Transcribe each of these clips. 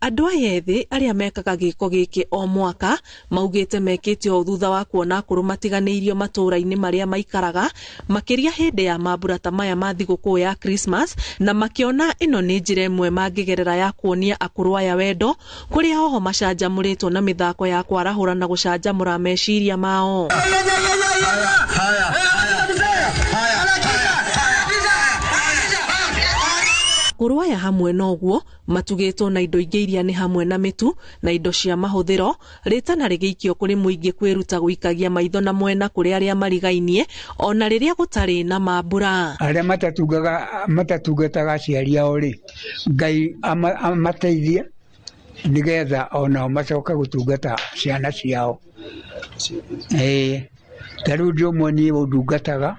Andũ aya ethĩ arĩa mekaga gĩko gĩkĩ o mwaka maugĩte mekĩte ũũ thutha wa kuona akũrũ matiganĩirio matũũra-inĩ marĩa maikaraga, makĩria hĩndĩ ya mambura ta maya ma thigũkũ ya Christmas, na makĩona ĩno nĩ njĩra ĩmwe mangĩgerera ya kuonia akũrũ aya wendo, kũrĩa oho macanjamũrĩtwo na mĩthako ya kwarahũra na gũcanjamũra meciria mao. Akũrũ aya hamwe na ũguo matugĩtwo na indo ingĩ iria nĩ hamwe na mĩtu na indo cia mahũthĩro, rĩtana rĩgĩikio kũrĩ mũingĩ kwĩruta gũikagia maitho na mwena kũrĩ arĩa marigainie ona rĩrĩa gũtarĩ na mambura. Arĩa matatungataga aciari ao rĩ, Ngai amateithie nĩgetha onao macoke gũtungata ciana ciao. Ta rĩu ndĩ ũmwe niĩ ũndungataga,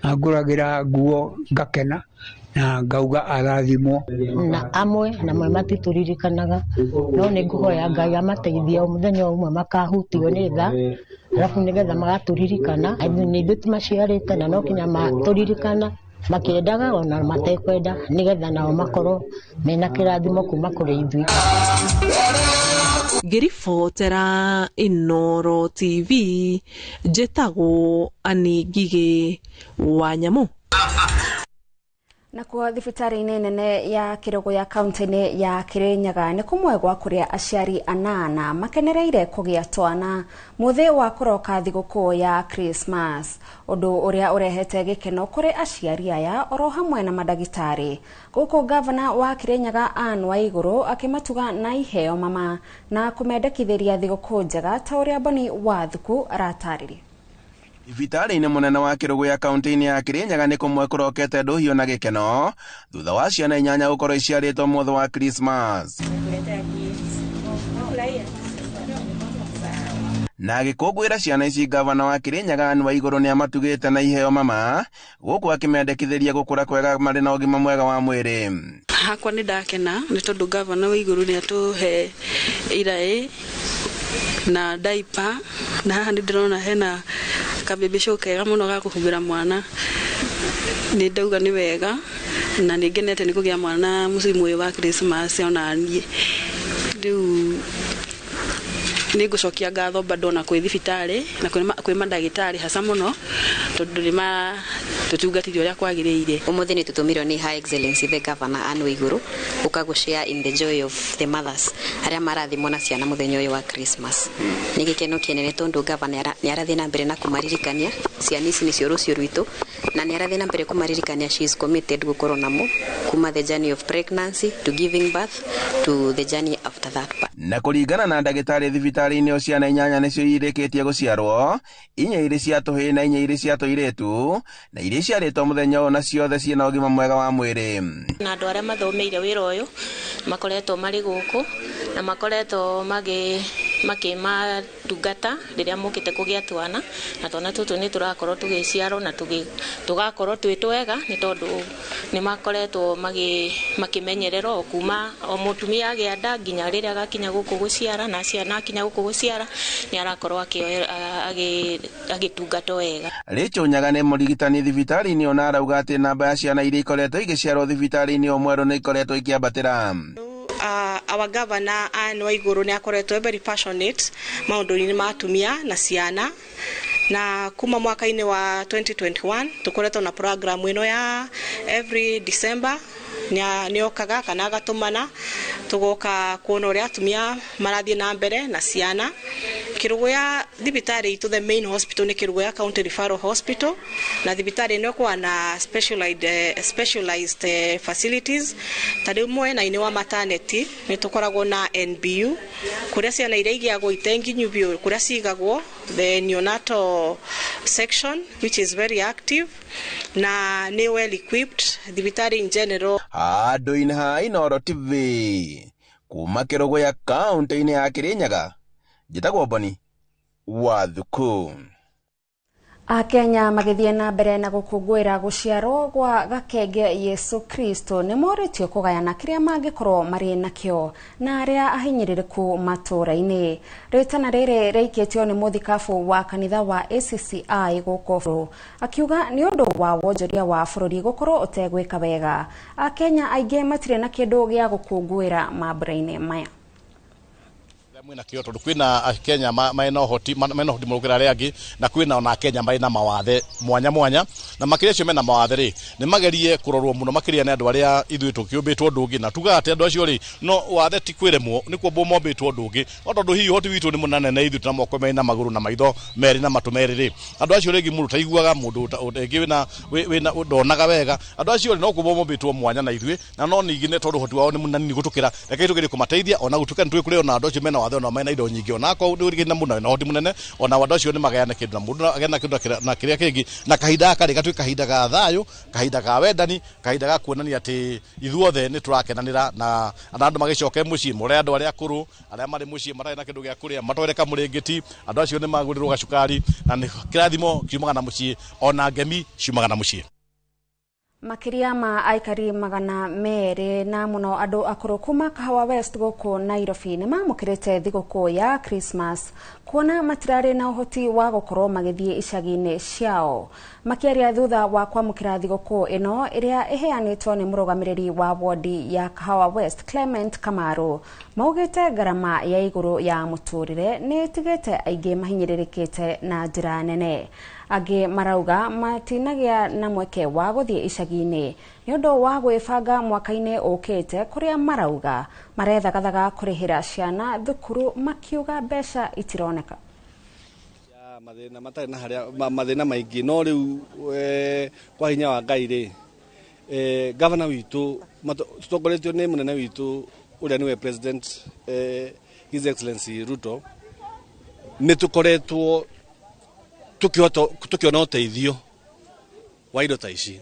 angũragĩra nguo ngakena na ngauga arathimwo. Na amwe namwe matitũririkanaga, no nĩ ngũhoya Ngai amateithie o mũthenya ũmwe makahutio nĩ tha, arabu nĩgetha magatũririkana. Nĩ ithuĩ tũmaciarĩte na no nginya matũririkana makĩendaga ona matekwenda, nĩgetha nao makorwo mena kĩrathimo kuma kũrĩ ithuĩ. Ngĩribotera Inooro TV, njĩtagwo Annie Ngigĩ wa Nyamũ. Nakuo thibitarĩ-inĩ nene ya Kĩrũgũya kaunti-inĩ ya Kĩrĩnyaga nĩ kũmwe gwa kũrĩa aciari anana makenereire kũgĩa twana mũthĩ wa kũroka thigũkũ ya Christmas, ũndũ ũrĩa ũrehete gĩkeno kũrĩ aciari aya oro hamwe na mandagĩtarĩ. Gũkũ gavana wa Kĩrĩnyaga Anne Waigũrũ akĩmatuga na iheo mama na kũmendekithĩria thigũkũ njega ta ũrĩa Boni Wathuku aratarĩria. Thibitarĩ-inĩ mũnene wa Kĩrũgũya kaunti-inĩ ya Kĩrĩnyaga nĩ kũmwe kũrokete ndũhiũ na gĩkeno thutha wa ciana inyanya gũkorwo iciarĩtwo mũthĩ wa Christmas. Na agĩkũngũĩra ciana ici, gavana wa Kĩrĩnyaga Anne Waigũrũ nĩ amatugĩte na iheo mama, gũkũ akĩmendekithĩria gũkũra kwega marĩ na ũgima mwega wa mwĩrĩ. Hakwa nĩ ndakena nĩ tondũ gavana Waigũrũ nĩ atũhe iraĩ na diaper, na haha nĩ ndĩrona hena kababy show kega mũno ga kũhumbĩra mwana. Nĩ ndauga nĩ wega na nĩ ngenete nĩ kũgĩa mwana mũciĩ ũyũ wa Christmas ona niĩ. Rĩu nĩ ngũcokia ngatho bado na kwĩ thibitarĩ na kwĩ mandagĩtarĩ hasa mũno tondũ nĩ matũtungatire ũrĩa kwagĩrĩire. Ũmũthĩ nĩ tũtũmirwo nĩ Her Excellency the Governor Anne Waigũrũ gũka gũ share in the joy of the mothers arĩa marathimwo na ciana mũthenya ũyũ wa Christmas. Nĩ gĩkeno kĩnene tondũ governor nĩ arathiĩ na mbere na kũmaririkania ciana ici nĩcio rũciũ rwitũ, na nĩ arathiĩ na mbere kũmaririkania she is committed gũkorwo namo kuma the journey of pregnancy to giving birth to the journey after that birth. Na kũringana na ndagĩtarĩ thibitarĩ-inĩ o ciana inyanya nĩcio irĩkĩtie gũciarwo, inya irĩ cia tũhĩĩ na inya irĩ cia tũirĩtu, na iria iciarĩtwo mũthenya ũyũ na ciothe ciĩna ũgima mwega wa mwĩrĩ. Na andũ arĩa mathomeire wĩra ũyũ makoretwo marĩ gũkũ na makoretwo makĩmatungata rĩrĩa mokĩte kũgĩa twana, na twana tũtũ nĩ tũrakorwo tũgĩciarwo na tũgakorwo twĩ twega nĩ tondũ nĩ makoretwo makĩmenyererwo kuma o mũtumia agĩa nda nginya rĩrĩa agakinya gũkũ gũciara, na ciana akinya gũkũ gũciara nĩ arakorwo agĩtungatwo wega. Rachel Nyaga nĩ mũrigitani thibitarĩ-inĩ ona arauga atĩ namba ya ciana iria ikoretwo igĩciarwo thibitarĩ-inĩ o mwerũ nĩ ikoretwo ikĩambatĩra. Our governor Anne Waigũrũ nĩ akoretwo very passionate maũndũ-inĩ ma atumia na ciana, na kuma mwaka-inĩ wa 2021 tũkoretwo na program ĩno ya every December nĩ okaga kana agatũmana tũgoka kuona ũrĩa atumia marathiĩ na mbere na ciana. Kĩrũgũya thibitarĩ itũ, the main hospital nĩ Kĩrũgũya County Referral Hospital, na thibitarĩ ĩno ĩkoragwo na specialized facilities. Ta rĩu mwena-inĩ wa maternity nĩ tũkoragwo na NBU kũrĩa ciana iria igĩagwo itenginyu biũ kũrĩa cigagwo, the neonatal section which is very active na nĩ well equipped thibitarĩ in general. Handũ-inĩ ha Inooro TV kuma Kĩrũgũya kaunti-inĩ ya Kĩrĩnyaga, njĩtagwo Boni Wathuku. Akenya magĩthiĩ na mbere na gũkũngũĩra gũciarwo gwa gakenge Yesu Kristo nĩ morĩtio kũgayana kĩrĩa mangĩkorwo marĩ nakĩo na arĩa ahinyĩrĩrĩku matũũra-inĩ. Rĩtana rĩrĩ rĩikĩtio nĩ mũthikabu wa kanitha wa ACCI gũkũ akiuga nĩ ũndũ wa wonjoria wa bũrũri gũkorwo ũtegwĩka wega. Akenya aingĩ matirĩ na kĩndũ gĩa gũkũngũĩra mambura-inĩ maya. Mwina kio tondu kwina Akenya mena uhoti murukira aria angi, na kwina ona Akenya mari na mawathe mwanya mwanya, na makiria acio mena mawathe ri ni magerie kurorwo muno makiria ni andu aria ithuĩ tukiumbĩtwo ndũngĩ, na tugaga ati andu acio ri no wathe ti kwiremwo ni kuombwo mombĩtwo ndũngĩ, no tondu hihi uhoti witũ ni mũnene na ithuĩ tuna moko merĩ na magũrũ na maitho merĩ na matũ merĩ ri, andu acio rĩngĩ mũndũ taiguaga, mũndũ ũngĩ wĩna ndonaga wega, andu acio ri no kuombwo mombĩtwo mwanya na ithuĩ, na no ningĩ nĩ tondu uhoti wao ni mũnene gũtũkĩra, reke tũgerie kũmateithia ona gũtuĩka nĩ twĩ kũrĩ ona andu acio mena wathe ona mena indo nyingĩ, ona akorwo nĩ na mũndũ na ũhoti mũnene, ona andũ acio nĩ magayane kĩndũ na mũndũ agayane kĩndũ na kĩrĩa kĩngĩ, na kahinda gaka rĩ gatuĩke kahinda ga thayũ, kahinda ga wendani, kahinda ga kuonania atĩ ithuothe nĩ tũrakenanĩra, na andũ magĩcoke mũciĩ more andũ arĩa akũrũ arĩa marĩ mũciĩ matarĩ na kĩndũ gĩa kũrĩa matware kamũrĩngĩti, andũ acio nĩ magũrĩrwo gacukari, na nĩ kĩrathimo kiumaga na mũciĩ, ona ngemi ciumaga na mũciĩ. Makiria ma aikari 200 na muno andu akuru kuma Kahawa West guku Nairobi ni mamukirite thiguku ya Christmas kuona matirari na uhoti wa gukorwo magithie icagi-ini ciao. Makiaria thutha wa kwamukira thiguku ino iria iheanitwo ni murugamiriri wa wodi ya Kahawa West Clement Kamaru, maugite ngarama ya iguru ya muturire ni itigite aingi mahinyĩrĩrĩkĩte na njĩra nene. Angĩ marauga matinagia na mweke wa gũthiĩ icagi-inĩ nĩ ũndũ wa gwĩbanga mwaka-inĩ ũkĩte, kũrĩa marauga marethagathaga kũrĩhĩra ciana thukuru makiuga mbeca itironeka. Mathĩna matarĩ na harĩa mathĩna maingĩ, no rĩu kwa hinya wa Ngai rĩ, gavana witũ tũtongoretio nĩ mũnene witũ ũrĩa nĩwe President His Excellency Ruto, nĩ tũkoretwo tukiona ũteithio wa indo ta ici,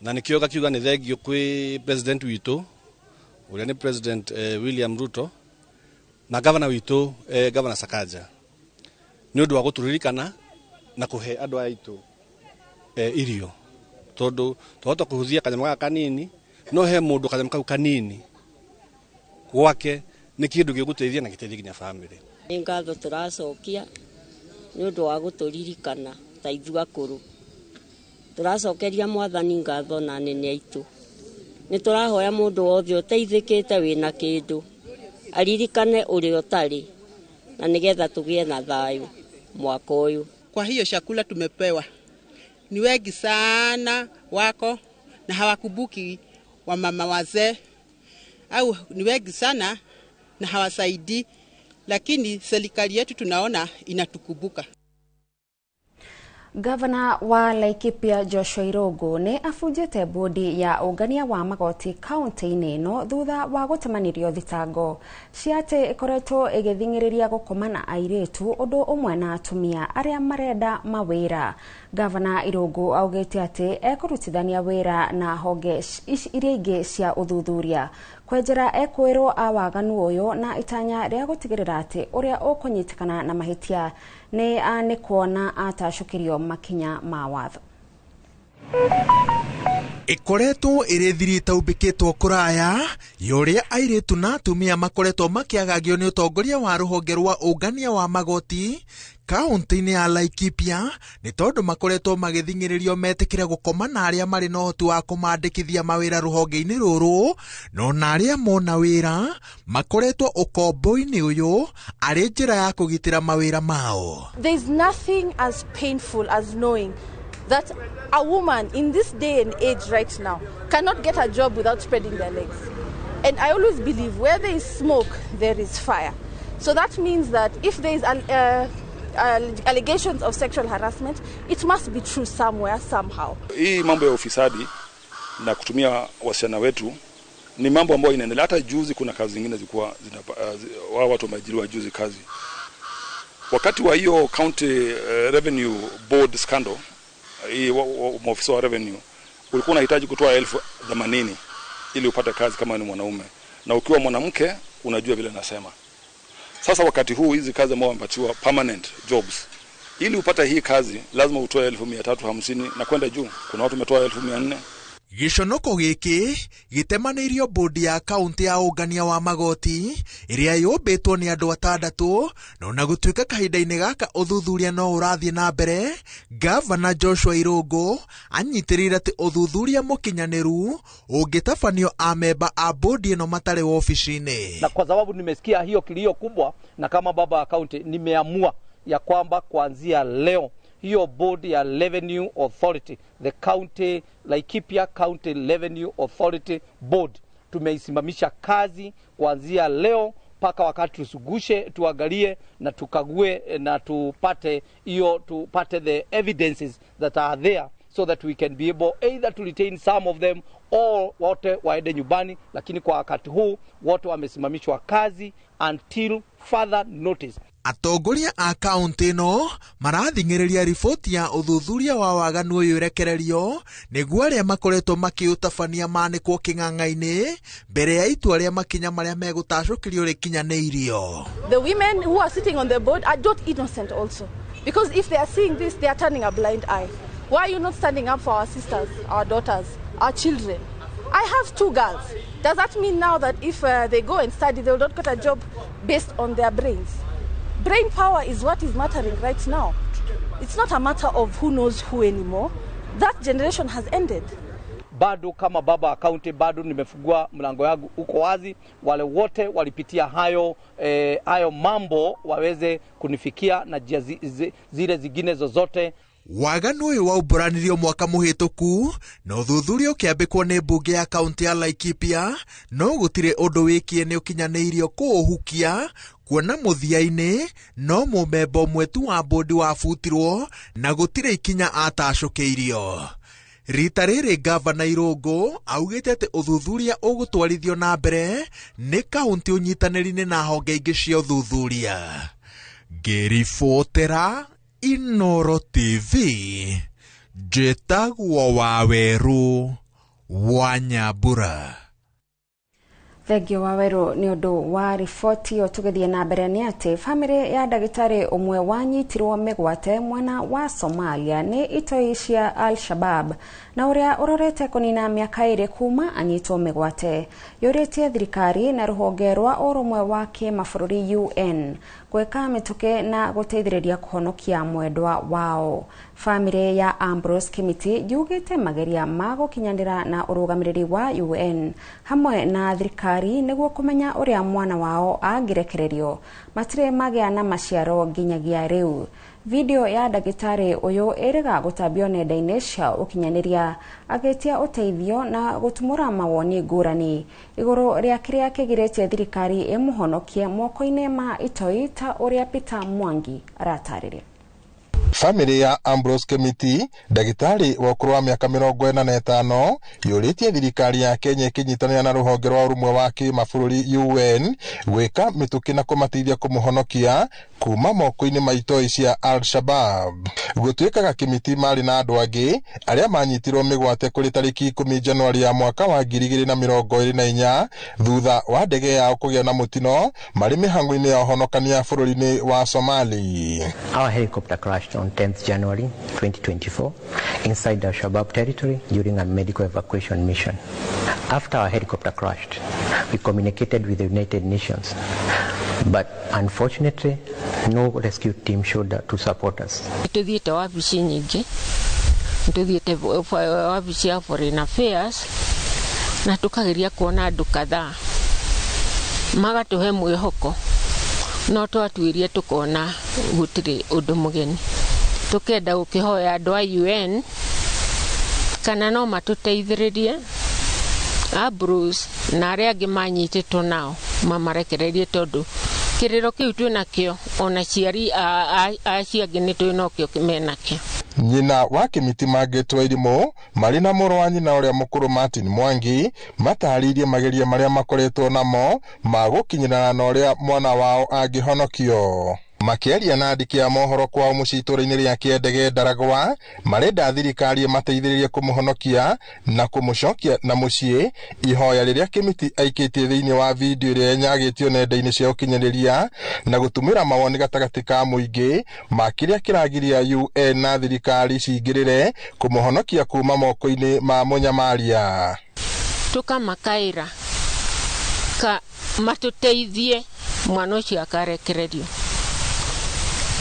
na nikio gakiuga nĩ thengio kwĩ president witũ ũrĩa nĩ President William Ruto na gavana witũ Governor Sakaja nĩ ũndũ wa gũtũririkana na kũhe andũ aya aitũ irio, tondũ twahota kũhũthia kanyamũ gaka kanini, no he mũndũ kanyamũ kau kanini gwake nĩ kĩndũ gĩgũteithia na gĩteithie nginya bamĩrĩ. Nĩ ngatho tũracokia nĩ ũndũ wa gũtũririkana ta ithuĩ akũrũ, tũracokeria mwathani ngatho na nene aitũ. Nĩ tũrahoya mũndũ wothe ũteithĩkĩte wĩna kĩndũ aririkane ũrĩa ũtarĩ, na nĩgetha tũgĩe na thayũ mwaka ũyũ. Kwa hiyo chakula tumepewa ni wengi sana wako na hawakumbuki wamama wazee, au ni wengi sana na hawasaidii, lakini serikali yetu tunaona inatukumbuka. Gavana wa Laikipia Joshua Irungu ni abunjĩte bodi ya ũngania wa magoti kaunti-inĩ ĩno thutha wa gũtemanĩrio thitango cia atĩ ĩkoretwo ĩgĩthing'ĩrĩria gũkoma na airĩtu ũndũ ũmwe na atumia arĩa marenda mawĩra. Gavana Irungu augĩte atĩ ekũrutithania wĩra na honge iria ingĩ cia ũthuthuria kwenjera ekwĩrwo a waganu ũyũ na itanya rĩa gũtigĩrĩra atĩ ũrĩa ũkũnyitĩkana na mahĩtia nĩ anĩkwo na atacũkĩrio makinya ma watho. Ikoretwo ĩrĩ thiri ĩtaumbĩkĩtwo kũraya ya ũrĩa airĩtu na atumia makoretwo makĩagagio nĩ ũtongoria wa rũhonge rwa ũngania wa magoti kaunti-inĩ ya Laikipia nĩ tondũ makoretwo magĩthing'ĩrĩrio metĩkĩre gũkoma na arĩa marĩ na ũhoti wa kũmandĩkithia mawĩra rũhonge-inĩ rũrũ, no na arĩa mona wĩra makoretwo ũkombo-inĩ ũyũ arĩ njĩra ya kũgitĩra mawĩra mao. There is nothing as painful as knowing that a woman in this day and age right now cannot get a job without spreading their legs. And I always believe where there is smoke, there is fire. So that means that if there is allegations of sexual harassment, it must be true somewhere, somehow. Hii mambo ya ufisadi na kutumia wasichana wetu ni mambo ambayo inaendelea. Hata juzi kuna kazi zingine zilikuwa wao watu wameajiriwa juzi kazi. Wakati wa hiyo County Revenue Board scandal, hii maofisa wa revenue ulikuwa unahitaji kutoa 80,000 ili upate kazi kama ni mwanaume, na ukiwa mwanamke unajua vile nasema. Sasa wakati huu hizi kazi ambao wamepatiwa permanent jobs, ili upate hii kazi lazima utoe 350,000 na kwenda juu. Kuna watu wametoa 400,000. Gĩconoko gĩkĩ gĩtemanĩirio bodi ya kaunti ya ũngania wa magoti ĩrĩa yũmbĩtwo nĩ andũ atandatũ, na ona gũtuĩka kahinda-inĩ gaka ũthuthuria no ũrathiĩ na mbere, Gavana Joshua Irũngũ anyitĩrĩire atĩ ũthuthuria mũkinyanĩru ũngĩtabanio amemba a bodi ĩno matarĩ wobici-inĩ. Na kwa sababu nimesikia hiyo kilio kubwa, na kama baba wa kaunti nimeamua ya kwamba kuanzia leo hiyo board ya Revenue Authority, the county Laikipia County Revenue Authority Board, tumeisimamisha kazi kuanzia leo mpaka wakati tusugushe, tuangalie na tukague na tupate hiyo, tupate the evidences that are there so that we can be able either to retain some of them or wote waende nyumbani, lakini kwa wakati huu wote wamesimamishwa kazi until further notice. Atongoria a kaunti ĩno marathing'ĩrĩria riboti ya ũthuthuria wa waganu ũyũ ĩrekererio nĩguo arĩa makoretwo makĩũtabania manĩkwo kĩng'ang'a-inĩ mbere ya itua rĩa makinya marĩa megũtacũkĩrio rĩkinyanĩirio. The women who are sitting on the board are not innocent also, because if they are seeing this, they are turning a blind eye. Why are you not standing up for our sisters, our daughters, our children? I have 2 girls. Does that mean now that if they go and study, they will not get a job based on their brains? Brain power is what is mattering right now. It's not a matter of who knows who anymore. That generation has ended. Bado kama baba wa kaunti, bado nimefungua mlango yangu uko wazi, wale wote walipitia hayo hayo mambo waweze kunifikia na njia zile zingine zozote. Waganu ũyũ waumbũranirio mwaka mũhĩtũku na ũthuthuria ũkĩambĩkwo nĩ mbunge ya kaunti ya Laikipia, no gũtirĩ ũndũ wĩkie nĩ ũkinyanĩirio kũũhukia, kuona mũthia-inĩ no mũmemba ũmwe tu wa bodi wabutirwo na gũtirĩ ikinya atacũkĩirio. Rita rĩrĩ Gavana Irũngũ augĩte atĩ ũthuthuria ũgũtwarithio na mbere nĩ kaunti ũnyitanĩri-inĩ na honge ingĩ cia ũthuthuria. Ngĩribotera Inoro TV, njĩtagwo Wawerũ wa Nyambura. Thengio Wawerũ nĩ ũndũ wa riboti ĩyo. Tũgĩthiĩ na mbere nĩ atĩ bamĩrĩ ya ndagĩtarĩ ũmwe wanyitirwo mĩgwate mwena wa Somalia nĩ itoi cia Al-Shabab na ũrĩa ũrorete kũnina mĩaka 2 kuma anyitwo mĩgwate yũrĩtie thirikari na rũhonge rwa ũrũmwe wa kĩmabũrũri UN gwĩka mĩtũkĩ na gũteithĩrĩria kũhonokia mwendwa wao. Bamĩrĩ ya Ambrose Kimiti yugĩte mageria ma gũkinyanĩra na ũrũgamĩrĩri wa UN hamwe na thirikari nĩguo kũmenya ũrĩa mwana wao angĩrekererio matirĩ magĩa na maciaro nginyagia rĩu. Video ya ndagĩtarĩ ũyũ ĩrĩga gũtambio nenda-inĩ cia ũkinyanĩria agĩtia ũteithio na gũtumũra mawoni ngũrani igũrũ rĩa kĩrĩa kĩgirĩtie thirikari ĩmũhonokie moko-inĩ ma itoi ta ũrĩa Peter Mwangi aratarĩria. Famĩlĩ ya Ambrose Kimiti, ndagĩtarĩ wa ũkũrũ wa mĩaka 45, yũrĩtie thirikari ya Kenya ĩkĩnyitanĩra na rũhonge rwa ũrũmwe wa kĩmabũrũri UN gwĩka mĩtũkĩ na kũmateithia kũmũhonokia kuma moko-inĩ ma itoi cia Al-Shabab. Gũtuĩkaga Kimiti marĩ na andũ angĩ arĩa manyitirwo mĩgwate kũrĩ tarĩki 10 Januari ya mwaka wa 2024 thutha wa ndege yao kũgĩa na mũtino marĩ mĩhang'o-inĩ ya ũhonokania bũrũri-inĩ wa Somali. Our helicopter crashed on 10th January 2024 inside Al-Shabaab territory during a medical evacuation mission. After our helicopter crashed, we communicated with the United Nations, but unfortunately, no rescue team showed up to support us. Tuthiĩte wabici nyingĩ, tuthiĩte wabici ya Foreign Affairs na tukageria kuona andũ kadhaa magatũhe mwĩhoko, no twatuĩrie tukona gũtirĩ ũndũ mũgeni. Tukenda gũkĩhoya andũ a UN kana no matũteithĩrĩrie Ambrose na arĩa angĩ manyitĩtwo nao mamarekererie, tondũ kĩrĩro kĩu twĩnakĩo ona aciari acio angĩ nĩ twĩnokĩo menakĩo. Nyina wa Kimiti Margaret Wairimu marĩ na mũrũ wa nyina ũrĩa mũkũrũ Martin Mwangi matarĩirie mageria marĩa makoretwo namo ma gũkinyĩrana na ũrĩa mwana wao angĩhonokio. Makĩaria na andĩki a mohoro kwao mũciĩ itũũra-inĩ rĩa Kĩendege Ndaragwa, marenda thirikari ĩmateithĩrĩrie kũmũhonokia na kũmũcokia na mũciĩ, ihoya rĩrĩa Kĩmiti aikĩtie thĩinĩ wa video ĩrĩa ĩnyagĩtio nenda-inĩ cia ũkinyanĩria na gũtumĩra mawoni gatagatĩ ka mũingĩ ma kĩrĩa kĩragiria UN na thirikari cingĩrĩre kũmũhonokia kuma moko-inĩ ma mũnyamaria. Tũkamakaĩra ka matũteithie mwana ũcio akarekererio,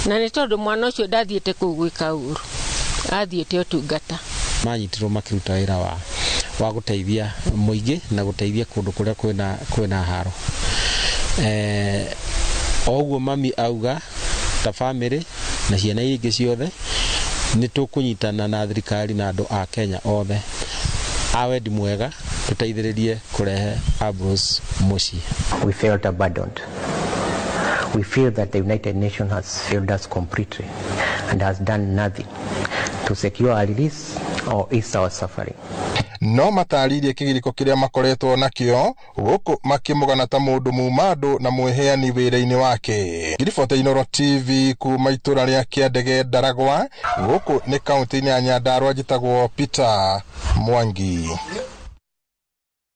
na nĩ tondũ mwana ũcio ndathiĩte kũu gwĩka ũru, athiĩte ũtungata. Manyitirwo makĩruta wĩra wa gũteithia mũingĩ na gũteithia kũndũ kũrĩa kwĩna haro. O ũguo mami auga ta bamĩrĩ na ciana iria ingĩ ciothe nĩ tũkũnyitana na thirikari na andũ a Kenya othe a wendi mwega tũteithĩrĩrie kũrehe Ambrose mũciĩ. We felt abandoned. We feel that the United Nations has failed us completely and has done nothing to secure our release or ease our suffering. No matarĩirie kĩgirĩko kĩrĩa makoretwo nakĩo gũkũ makĩmũgana ta mũndũ mumandũ na mwĩheani wĩra-inĩ wake. Ngiribota Inooro TV kuma itũra rĩa Kĩandege Ndaragwa, gũkũ nĩ kaũntĩ-inĩ ya Nyandarua, njĩtagwo Peter Mwangi.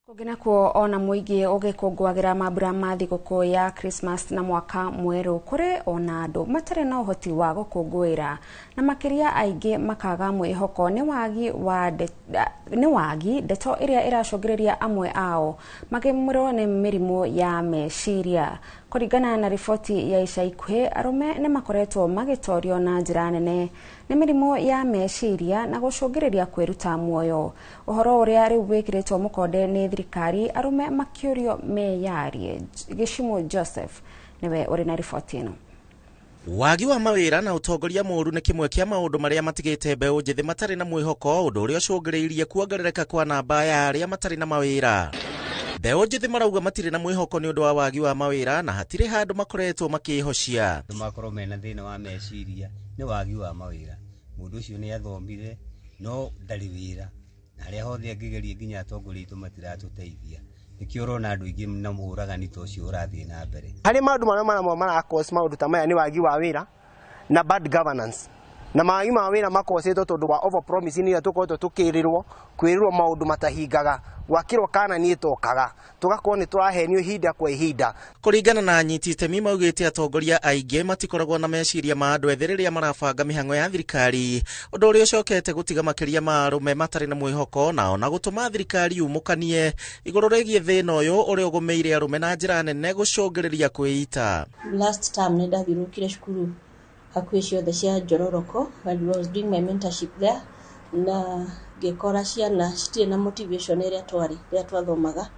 Kũngĩ nakuo ona mũingĩ ũgĩkũngũagĩra mambura ma thigũkũ ya Christmas na mwaka mwerũ, kũrĩ ona andũ matarĩ na ũhoti wa gũkũngũĩra na makĩria aingĩ makaga mwĩhoko nĩ wagi ndeto ĩrĩa ĩracũngĩrĩria amwe ao makĩmũrwo nĩ mĩrimũ ya meciria. Kũringana na riboti ya ica ikuhĩ, arũme nĩ makoretwo magĩtorio na njĩra nene nĩ mĩrimũ ya meciria na gũcũngĩrĩria kwĩruta muoyo. Ũhoro ũrĩa rĩu wĩkĩrĩtwo mũkonde nĩ thirikari, arũme makĩũrio meyarie. Gĩcimo Joseph nĩwe ũrĩ na riboti ĩno. Wagi wa mawĩra na ũtongoria mũũru nĩ kĩmwe kĩa maũndũ marĩa matigĩte mbeũ njĩthĩ matarĩ na mwĩhoko, ũndũ ũrĩa ũcũngĩrĩirie kuongerereka kwa namba ya arĩa matarĩ na mawĩra. Mbeũ njĩthĩ marauga matirĩ na mwĩhoko nĩ ũndũ wa wagi wa mawĩra na hatirĩ handũ makoretwo makĩhocia. Andũ makorwo mena thĩna wa meciria nĩ wagi wa mawĩra. Mũndũ ũcio nĩ athomire no ndarĩ wĩra, na harĩa hothe angĩgeria nginya atongoria aitũ matiratũteithia. Nĩkĩo ũrona andũ aingĩ na mũũragani ta ũcio ũrathiĩ na mbere. Harĩ maũndũ marĩa maramwe marakos maũndũ ta maya nĩ wagi wa wĩra na bad governance. Na mawagi ma wĩra makocetwo tondũ wa over promising iria tũkoretwo tũkĩrĩrwo, kwĩrĩrwo maũndũ matahingaga, gwakĩrwo kana niĩ tokaga, tũgakorwo nĩ tũrahenio ihinda kwa ihinda. Kũringana na anyiti itemi maugĩte atongoria aingĩ matikoragwo na meciria ma andũ ethĩ rĩrĩa marabanga mĩhang'o ya thirikari, ũndũ ũrĩa ũcokete gũtiga makĩria ma arũme matarĩ na mwĩhoko na ona gũtũma thirikari yumũkanie igũrũ rĩgiĩ thĩna ũyũ ũrĩa ũgũmĩire arũme na njĩra nene gũcũngĩrĩria kwĩita. Last term nĩ ndathiũrũrũkire cukuru hakuhĩ ciothe cia Njororoko when I was doing my mentorship there, na ngĩkora ciana citirĩ na motivation ĩrĩa twarĩ rĩrĩa twathomaga,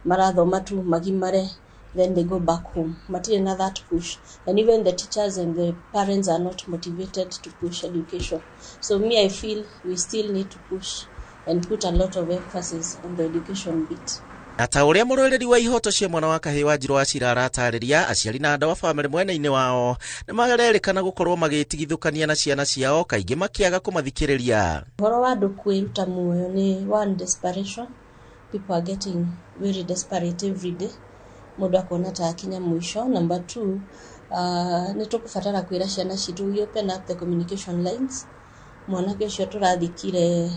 marathoma tu magimare, then they go back home, matirĩ na that push, and even the teachers and the parents are not motivated to push education. So me, I feel we still need to push and put a lot of emphasis on the education bit. Na ta ũrĩa mũrũĩrĩri wa ihoto cia mwana wa kahĩĩ wa Njirũ wa Cira aratarĩria, aciari na andũ a bamĩrĩ mwena-inĩ wao nĩ marerĩkana gũkorwo magĩtigithũkania na ciana ciao, kaingĩ makĩaga kũmathikĩrĩria. Ũhoro wa andũ kwĩruta muoyo nĩ one desperation. People are getting very desperate every day. Mũndũ akona ta akinya mũico. Number two, nĩ tũkũbatara kwĩra ciana citũ we open up the communication lines. Mwanake ũcio tũrathikire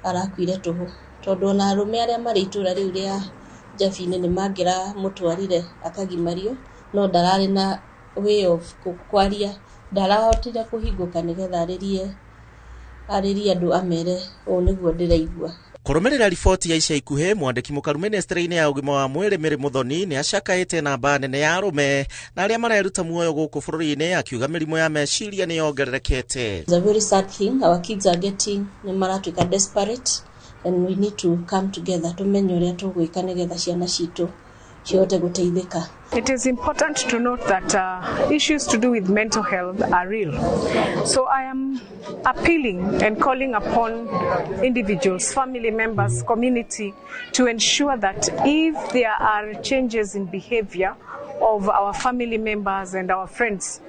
arakuire tũhũ, tondũ ona arũme arĩa marĩ itũra rĩu rĩa Njabi-inĩ nĩ mangĩramũtwarire akagimario, no ndararĩ na way of kwaria, ndarahotire kũhingũka nĩgetha arĩrie andũ amere ũũ nĩguo ndĩraigua. Kũrũmĩrĩra riboti ya ica ikuhĩ, mwandĩki mũkaru ministry-inĩ ya ũgima wa mwĩrĩ Mary Muthoni nĩ acakaĩte namba nene ya arũme na arĩa mareruta muoyo gũkũ bũrũri-inĩ, akiuga mĩrimũ ya meciria nĩ yongererekete. It's a very sad thing. Our kids are getting, nĩ maratuĩka desperate, and we need to come together tumenye ũrĩa tũgwĩka nĩgetha ciana citũ cihote gũteithĩka. It is important to note that issues to do with mental health are real. So I am appealing and calling upon individuals, family members, community to ensure that if there are changes in behavior of our family members and our friends,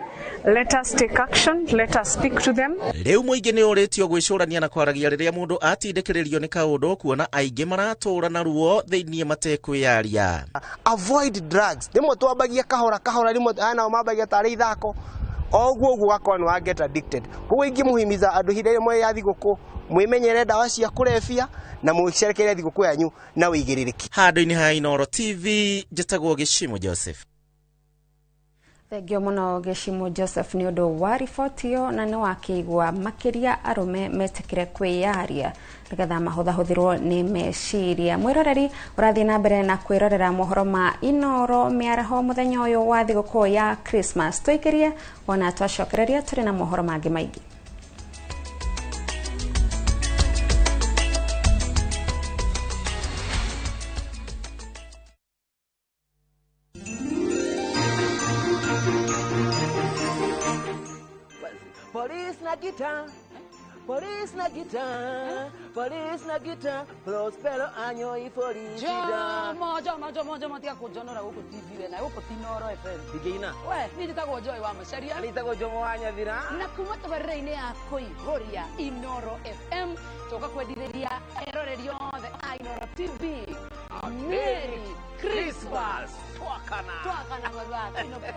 let us take action, let us speak to them. Rĩu mũingĩ nĩ ũrĩtio gwĩcũrania na kwaragia rĩrĩa mũndũ atindĩkĩrĩrio nĩ kaũndũ, kuona aingĩ maratũra na ruo thĩinĩ matekwĩyaria. Avoid drugs. Rĩmwe Rĩmwe twambagia kahora kahora, rĩmwe aya nao mambagia tarĩ ithako, o ũguo ũguo ũgakorwo nĩ wa get addicted. Koguo ingĩmũhimiza andũ ihinda rĩmwe ya thigũkũ mwĩmenyere ndawa cia kũrebia na mũcerekere thigũkũ yanyu na wĩigĩrĩrĩki. Handũ-inĩ ha Inooro TV, njĩtagwo Gĩcimo Joseph. Thengio mũno Gĩcimo Joseph nĩ ũndũ wa riboti ĩyo, na nĩ wakĩigua makĩria arũme metĩkĩre kwĩyaria nĩgetha mahũthahũthĩrwo nĩ meciria. Mwĩroreri ũrathiĩ na mbere na kwĩrorera mohoro ma Inooro mĩaraho mũthenya ũyũ wa thigũkũ ya Christmas. Tũikĩrie ona twacokereria tũrĩ na mohoro mangĩ maingĩ. Police na guitar, police na guitar, police na guitar, prospero año y felicidad. Jomo, Jomo, Jomo, Jomo, tiga kũnjonora gũkũ TV we na gũkũ ti Inooro FM. Ndingĩina. We, niĩ njĩtagwo Joy wa Macharia. Niĩ njĩtagwo Jomo wa Nyathira. Na kuma tabarĩra-inĩ ya kũihũria Inooro FM, tũka kwendithĩria eroreri othe a Inooro TV. Merry Christmas. Twakana. Twakana marua tũinũke.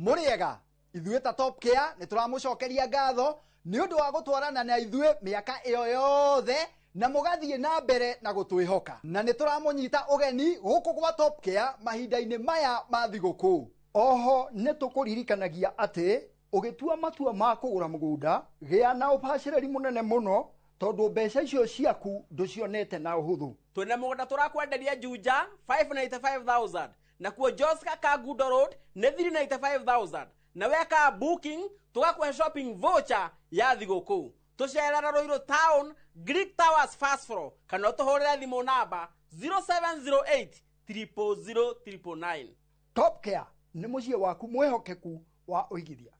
Mũrĩega ithuĩ ta Top Care nĩ tũramũcokeria ngatho nĩ ũndũ wa gũtwarana na ithuĩ mĩaka ĩyo yothe na mũgathiĩ na mbere na gũtwĩhoka, na nĩ tũramũnyita ũgeni gũkũ gwa Top Care mahinda-inĩ maya ma thigũkũ. Oho nĩ tũkũririkanagia atĩ ũgĩtua matua ma kũgũra mũgũnda gĩa na ũbacĩrĩri mũnene mũno tondũ mbeca icio ciaku ndũcionete na ũhũthũ. Twĩna mũgũnda tũrakwenderia Juja 595,000 na kuo Joska Kangundo Road nĩ 395,000 na weka booking tũgakũhe shopping voucher ya thigũkũ. Tũcerera Ruiru Town Greek Towers first floor kana ũtũhũrĩre thimũ namba 0708 000 999. Top Care nĩ mũciĩ waku mwĩhokeku wa ũigithia.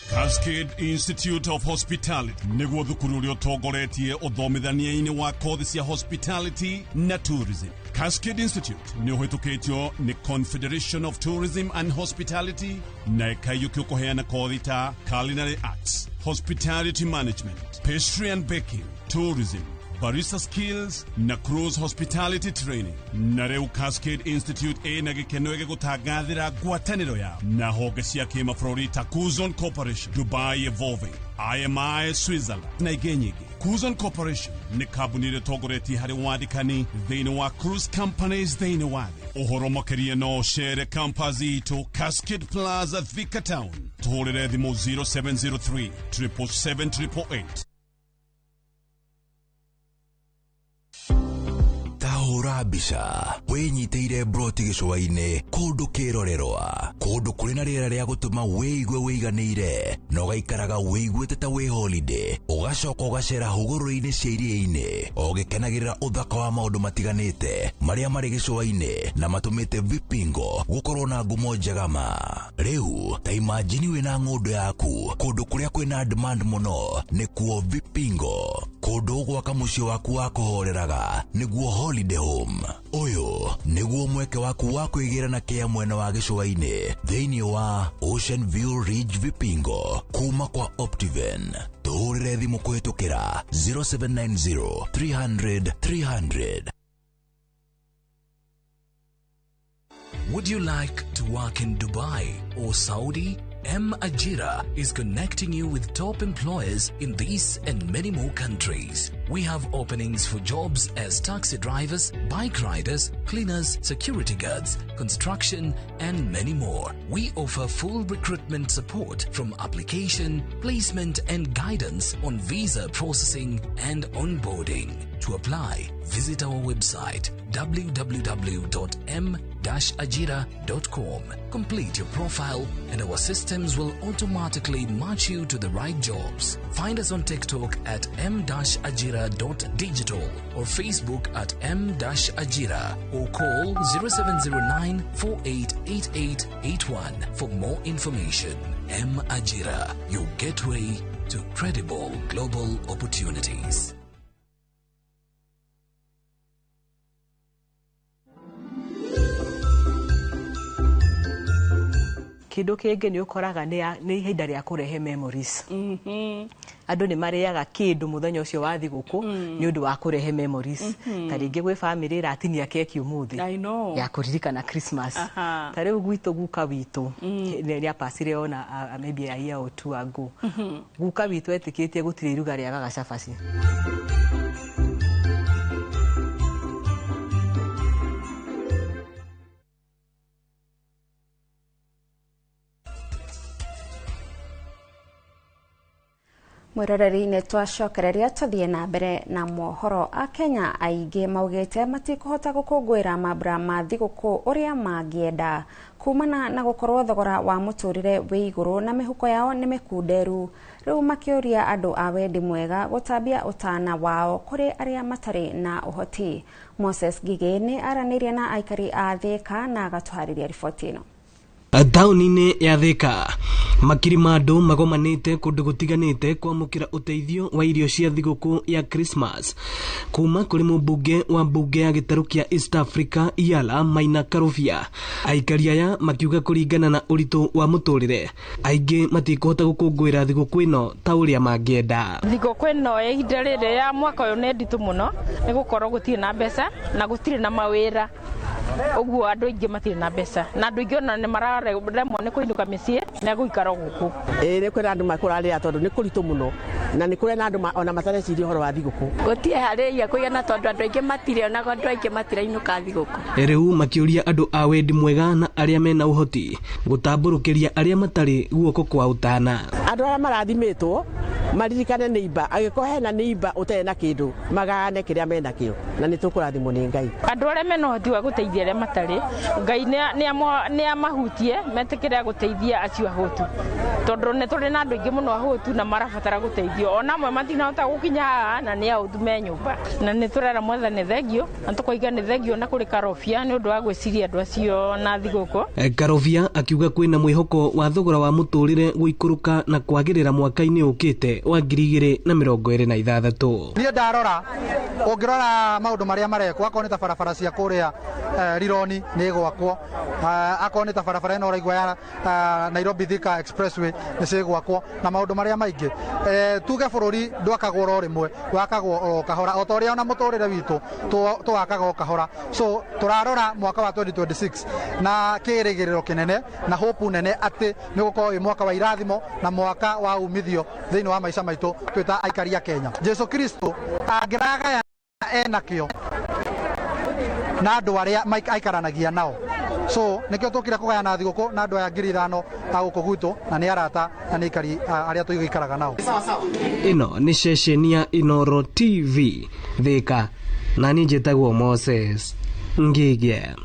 Cascade Institute of Hospitality nĩguo thukuru ũrĩa ũtongoretie ũthomithania-inĩ wa kothi cia hospitality na tourism. Cascade Institute nĩ ũhĩtũkĩtio nĩ Confederation of Tourism and Hospitality na ĩkaiyũkio kũheana kothi ta culinary arts, hospitality management, pastry and baking, tourism, barista skills na cruise hospitality training. Na rĩu Cascade Institute ĩna gĩkeno gĩgũtangathĩra ngwatanĩro yao na honge cia kĩmabũrũri ta Kuzon Corporation, Dubai Evolving, IMI Switzerland na ingĩ nyingĩ. Kuzon Corporation nĩ kambuni ĩrĩa ĩtongoretie harĩ wandĩkani thĩinĩ wa cruise companies thĩinĩ wa thĩ. Ũhoro makĩria no ũcere campus itũ Cascade Plaza, Thika Town. Tũhũrĩre thimũ 0703 777 888. Tahũra mbica wĩnyitĩire broti gĩcũa-inĩ kũndũ kĩrorerwa, kũndũ kũrĩ na rĩera rĩa gũtũma wĩigue wĩiganĩire na ũgaikaraga wĩiguĩte ta wĩ holiday, ũgacoka ũgacera hũgũrũrũ-inĩ cia iria-inĩ ũgĩkenagĩrĩra ũthaka wa maũndũ matiganĩte marĩa marĩ gĩcũa-inĩ na matũmĩte Vipingo gũkorwo na ngumo njega ma. Rĩu ta imagine wĩna ng'ũndũ yaku kũndũ kũrĩa kwĩna demand mũno nĩkuo Vipingo, kũndũ ũgwaka mũciĩ waku wa kũhoreraga nĩguo holiday home. Ũyũ nĩguo mweke waku wa kwĩgĩra na kĩa mwena wa gĩcũa-inĩ thĩinĩ wa Ocean View Ridge Vipingo kuma kwa Optiven. Tũhũrĩre thimũ kũhĩtũkĩra 0790 300 300. Would you like to work in Dubai or Saudi? M Ajira is connecting you with top employers in these and many more countries. We have openings for jobs as taxi drivers, bike riders, cleaners, security guards, construction, and many more. We offer full recruitment support from application, placement, and guidance on visa processing and onboarding. To apply, visit our website www.m-ajira.com. Complete your profile and our systems will automatically match you to the right jobs. Find us on TikTok at m-ajira.digital or Facebook at m-ajira or call 0709 488881 for more information. M Ajira, your gateway to credible global opportunities. Kindu kingi ni ukoraga ni ihinda ria kurehe memories. Andu ni mariaga kindu muthenya ucio wa thiguku ni undu wa kurehe memories. Ta ringi gwi family iratinia keki umuthi ya kuririkana Christmas. Ta riu gwitu guka witu ni apacire ona maybe a year or two ago. Guka witu etikitie gutire iruga riagaga cabaci. Mwiroreri-inĩ twacokereria tũthiĩ na mbere na mohoro. A Kenya aingĩ maugĩte matikũhota gũkũngũĩra mambura ma thigũkũ ũrĩa mangĩenda kumana na gũkorwo thogora wa mũtũrĩre wĩ igũrũ na mĩhuko yao nĩ mĩkunderu. Rĩu makĩũria andũ a wendi mwega gũtambia ũtana wao kũrĩ arĩa matarĩ na ũhoti. Moses Ngigĩ nĩ aranĩirie na aikari a Thĩka na agatũharĩria riboti ĩno. Taũni-inĩ ya Thĩka makiri ma andũ magomanĩte kũndũ gũtiganĩte kwamũkĩra ũteithio wa irio cia thigũkũ ya Christmas kuma kũrĩ mũmbunge wa mbunge ya gĩtarũ kĩa East Africa Yala Maina Karũbia. Aikari aya makiuga kũringana na ũritũ wa mũtũrĩre aingĩ matikũhota gũkũngũĩra thigũkũ ĩno ta ũrĩa mangĩenda. Thigũkũ ĩno ya ihinda rĩrĩ ya mwaka ũyũ nĩ nditũ mũno nĩ gũkorwo gũtirĩ na mbeca na gũtirĩ na mawĩra, ũguo andũ aingĩ matirĩ na mbeca na andũ aingĩ ona nĩ mararemwo nĩ kũinũka mĩciĩ na gũikara gũkũ. Ĩĩ nĩ kwĩna andũ makũrarĩra tondũ nĩ kũritũ mũno na nĩ kũrĩ na andũ ona matareciria ũhoro wa thigũkũ. Gũtirĩ harĩria kũigana tondũ andũ aingĩ matirĩ ona andũ aingĩ matirainũka thigũkũ. Rĩu makĩũria andũ a wendi mwega na arĩa mena ũhoti gũtambũrũkĩria arĩa matarĩ guoko kwa ũtana. Andũ arĩa marathimĩtwo maririkane nĩimba, angĩkorwo hena nĩimba ũtarĩ na kĩndũ magayane kĩrĩa menakĩo na nĩ tũkũrathimwo nĩ Ngai. Andũ arĩa mena ũhoti wa gũteithia arĩa matarĩ, Ngai nĩ amahutie metĩkĩre gũteithia acio ahũtu tondũ nĩ tũrĩ na andũ aingĩ mũno ahũtu na marabatara gũteithio, ona amwe matinahota gũkinya haha na nĩ ahũtu me nyũmba. Na nĩ tũrera Mwathani thengio na tũkoiga nĩ thengio na kũrĩ Karobia nĩ ũndũ wa gwĩciria andũ acio na thigũkũ. Karobia akiuga kwĩna mwĩhoko wa thogora wa mũtũrĩre gũikũrũka na kwagĩrĩra mwaka-inĩ ũkĩte wa 2026. Niĩ ndarora ũngĩrora maũndũ marĩa marekwo, akorwo nĩ ta barabara cia kũrĩa Rironi nĩ ĩgwakwo, akorwo nĩ ta barabara ĩno ũraigua ya Nairobi Thika Expressway nĩ cigwakwo na maũndũ marĩa maingĩ. Tuge bũrũri ndwakagwo oro rĩmwe, wakagwo oro kahora o ta ũrĩa ona mũtũrĩre witũ tũwakaga o kahora. So tũrarora mwaka wa 2026 na kĩrĩgĩrĩro kĩnene na hope nene atĩ nĩ ũgũkorwo wĩ mwaka wa irathimo na mwaka wa umithio thĩinĩ wa maica maitũ twĩ ta aikari a Kenya. Jesu Kristo angĩragaya enakĩo na andũ arĩa aikaranagia nao. So nĩkĩo tũkire kũgayana thigũkũ na andũ aya 5,000 a gũkũ gwitũ na nĩ arata na nĩ aikari arĩa tũgĩikaraga nao. Ĩno nĩ ceceni ya Inooro TV Thĩka na niĩ njĩtagwo Moses Ngigĩ.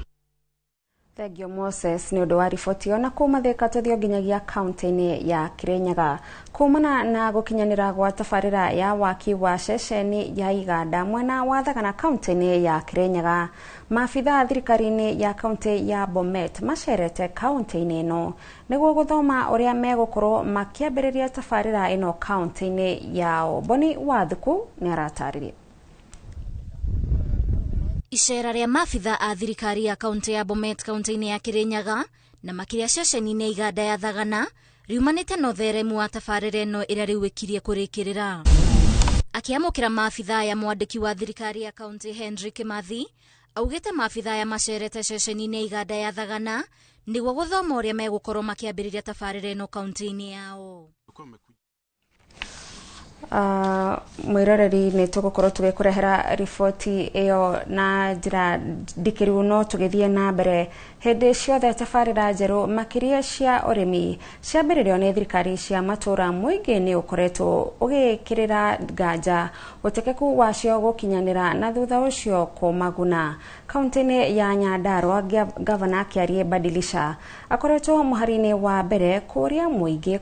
Thengio Moses nĩ ũndũ wa riboti ĩyo. Na kuma Thĩka tũthiĩ nginyagia kaunti-inĩ ya Kirinyaga kumana na gũkinyanĩra gwa tabarĩra ya waki wa ceceni ya iganda mwena wa Thagana kaunti-inĩ ya Kirinyaga. Maabithaa thirikari-inĩ ya kaunti ya Bomet macerete kaunti-inĩ ĩno nĩguo gũthoma ũrĩa megũkorwo makĩambĩrĩria tabarĩra ĩno kaunti-inĩ yao. Boni Wathuku nĩ aratarĩria. Icera rĩa maabitha a thirikari ya kaunti ya Bomet kaunti-inĩ ya Kirinyaga na makĩria ceceni-inĩ ya iganda ya Thagana riumanĩte na ũtheremu wa tabarĩra ĩno ĩrĩa rĩu ĩkirie kũrĩkĩrĩra. Akĩamũkĩra maabitha aya, mwandĩki wa thirikari ya kaunti Henry Kimathi augĩte maabitha aya macerete ceceni-inĩ ya iganda ya Thagana nĩguo gũthoma ũrĩa megũkorwo makĩambĩrĩria tabarĩra ĩno kaunti-inĩ yao. Mwiroreri nĩ tũgũkorwo tũgĩkũrehera riboti ĩyo na njĩra ndikĩru, no tũgĩthiĩ na mbere hĩndĩ ciothe tabarĩra njerũ makĩria cia ũrĩmi ciambĩrĩrio nĩ thirikari cia matũra, mũingĩ nĩ ũkoretwo ũgĩkĩrĩra nganja ũtekeku wacio gũkinyanĩra na thutha ũcio kũmaguna. Kaunti-inĩ ya Nyandarua, gavana Kĩarie Badilisha akoretwo mũhari-inĩ wa mbere kũria mũingĩ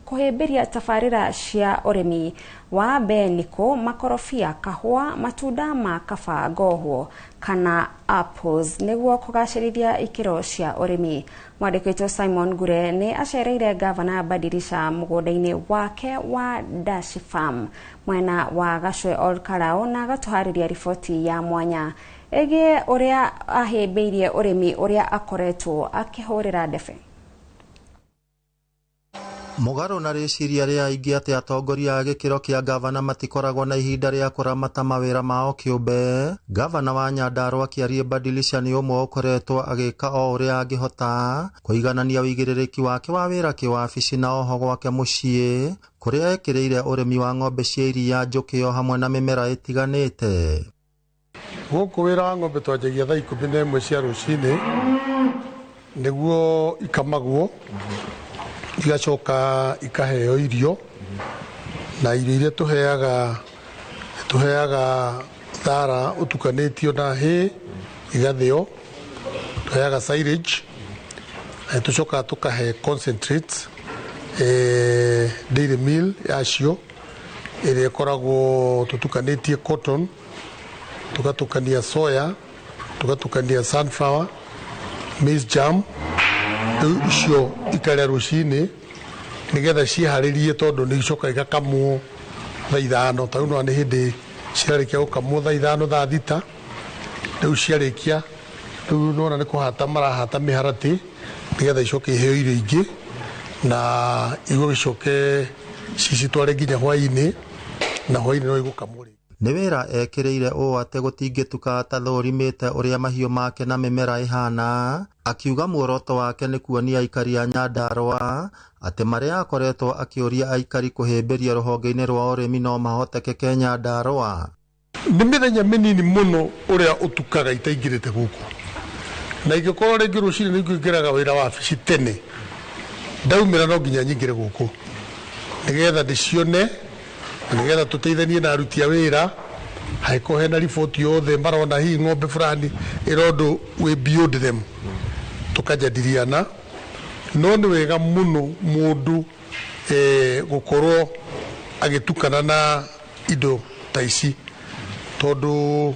kũhĩmbĩria tabarĩra cia ũrĩmi wa mbenikũ, makorobia, kahũa, matunda ma kaba ngohwo kana apples nĩguo kũgacĩrithia ikĩro cia ũrĩmi. Mwandĩki witũ Simon Ngure nĩ acereire gavana Badilisha mũgũnda-inĩ wake wa Dash Farm mwena wa Gacwe Ol Karau na agatũharĩria riboti ya mwanya ĩgiĩ ũrĩa ahĩmbĩirie ũrĩmi ũrĩa akoretwo akĩhũrĩra ndebe. Mũgarũ na rĩciria rĩa aingĩ atĩ atongoria a gĩkĩro kĩa gavana matikoragwo na ihinda rĩa kũramata mawĩra mao kĩũmbe, gavana wa Nyandarua Kĩarie Badilisha nĩ ũmwe ũkoretwo agĩka o ũrĩa angĩhota kũiganania ũigĩrĩrĩki wake wa wĩra kĩwabici na oho gwake mũciĩ kũrĩa ekĩrĩire ũrĩmi wa ng'ombe cia iria, njũkĩ o hamwe na mĩmera ĩtiganĩte. Gũkũ wĩra wa ng'ombe twanjagia thaa 11 cia rũcinĩ nĩguo ikamagwo, igacoka ikaheo irio, na irio iria tũheaga thara ũtukanĩtio na hay igathĩo, tũheaga silage, na tũcokaga tũkahe concentrates, dairy meal yacio ĩrĩa ĩkoragwo tũtukanĩtie cotton, tugatukania soya, tugatukania sunflower, maize jam. Rĩu icio ikarĩa rũcinĩ nĩgetha ciharĩrie, tondũ nĩ icoka igakamwo thaa 5. Ta rĩu nĩwona nĩ hĩndĩ cirarĩkia gũkamwo thaa 5, thaa 6. Rĩu ciarĩkia, rĩu nĩwona nĩ kũhata marahata mĩharatĩ nĩgetha icoke iheo irio ingĩ na igũgĩcoke cicitware nginya hwaĩ-inĩ, na hwaĩ-inĩ no igũkamwo rĩngĩ. Nĩ wĩra ekĩrĩire ũũ atĩ gũtingĩtuka atathũrimĩte ũrĩa mahiũ make na mĩmera ĩhana, akiuga muoroto wake nĩ kuonia aikari a Nyandarua atĩ marĩa akoretwo akĩũria aikari kũhĩmbĩria rũhonge-inĩ rwa ũrĩmi no mahotekeke Nyandarua. Nĩ mĩthenya mĩnini mũno ũrĩa ũtukaga itaingĩrĩte gũkũ, na ingĩkorwo rĩngĩ rũcinĩ nĩ ngũingĩraga wĩra wabici tene, ndaumĩra no nginya nyingĩre gũkũ nĩgetha ndĩcione, nĩgetha tũteithanie na aruti a wĩra. Hangĩkorwo hena riboti yothe marona hihi ng'ombe fulani ĩrondũ wĩ beyond them, tũkajadiliana. No nĩ wega mũno mũndũ gũkorwo agĩtukana na indo ta ici, tondũ